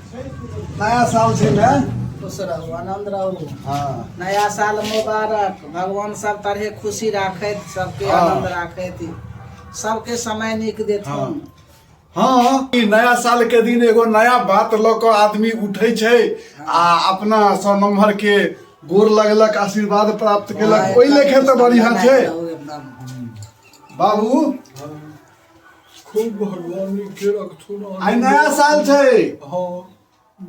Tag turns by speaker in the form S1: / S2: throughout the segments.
S1: नया साल छै ने।
S2: खुश रहू, आनंद रहू।
S1: हाँ।
S2: नया साल मुबारक। भगवान सब तरहे खुशी राखैत, सबके आनंद राखैत, सबके समय नीक देथुन।
S1: हाँ, ई नया साल के दिन एगो नया बात लऽ कऽ आदमी उठै छै आ अपना सौ नम्बर के गोर लगलक, आशीर्वाद प्राप्त केलक, ओहि लेखे तऽ बढ़िया छै।
S2: एकदम।
S1: बाबू।
S3: खूब भगवान के रखथुन।
S1: आइ नया साल छै।
S3: हाँ,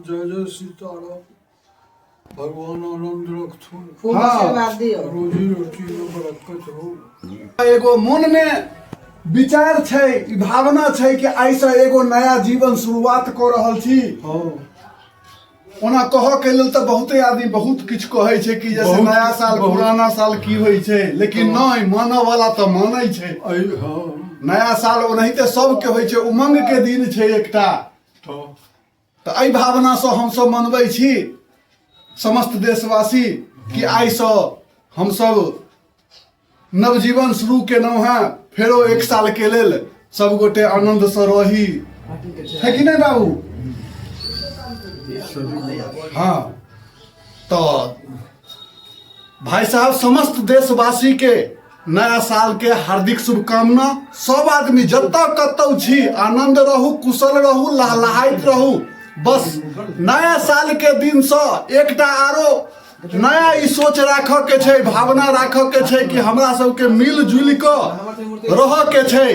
S3: जय जय सीताराम। भगवान आनंद रखथुन।
S2: खूब आशीर्वाद दियौ।
S3: रोजी रोटी में बरकत हो।
S1: एगो मन में विचार छै, ई भावना छै कि आइ से एगो नया जीवन शुरुआत कऽ रहल छी। ओना कहऽ के लेल तऽ बहुते आदमी बहुत किछु कहै छै कि जैसे नया साल पुराना साल की होइ छै, लेकिन नहि मानऽ वाला तऽ मानै छै। नया साल ओनाहिते सबके होइ छै, उमंग के दिन छै एकटा। तऽ एहि भावनासँ हमसब मनबै छी समस्त देशवासी कि आइसँ हमसब नवजीवन शुरू केलहुँ हेँ, फेरो एक साल के लेल सब गोटे आनन्दसँ रही है कि नहि बाबू? हाँ, तऽ भाई साहब, समस्त देशवासी के नया साल के हार्दिक शुभकामना। सब आदमी जतऽ कतौ छी, आनंद रहू, कुशल रहू, लहलहाइत रहू। बस नया साल के दिन से एकटा आरो नया ई सोच राखऽ के छै, भावना राखऽ के छै कि हमरा सबके मिल जुलि कऽ रहऽ के छै।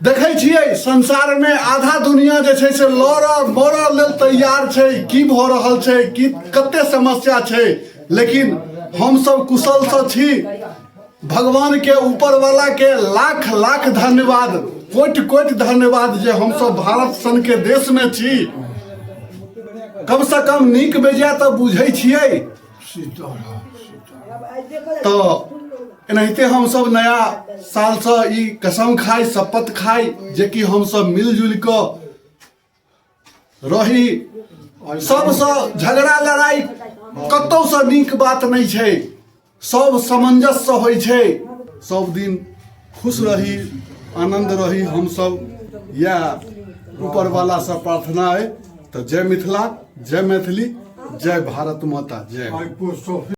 S1: देखै छियै संसार में आधा दुनिया जे छै से लड़ऽ मरऽ लेल तैयार छै, की भऽ रहल छै, की कते समस्या छै, लेकिन हमसब कुशलसँ छी। भगवान के, ऊपर वाला के लाख लाख धन्यवाद, कोटि कोटि धन्यवाद जे हमसब भारत सन के देश में छी। कम से कम नीक बेजाय तऽ बुझै छियै। तऽ एनाहिते हमसब नया सालसँ ई कसम खाइ, शपथ खाइ जेकि हमसब मिलजुलि कऽ रही। सबसँ झगड़ा लड़ाइ कतहुसँ नीक बात नहि छै, सब सामंजस्यसँ होइ छै। सब दिन खुश रही, आनन्द रही, हमसब इएह ऊपरवालासँ प्रार्थना अइ। तऽ जय मिथिला, जय मैथिली, जय भारत माता, जय।
S3: Post office.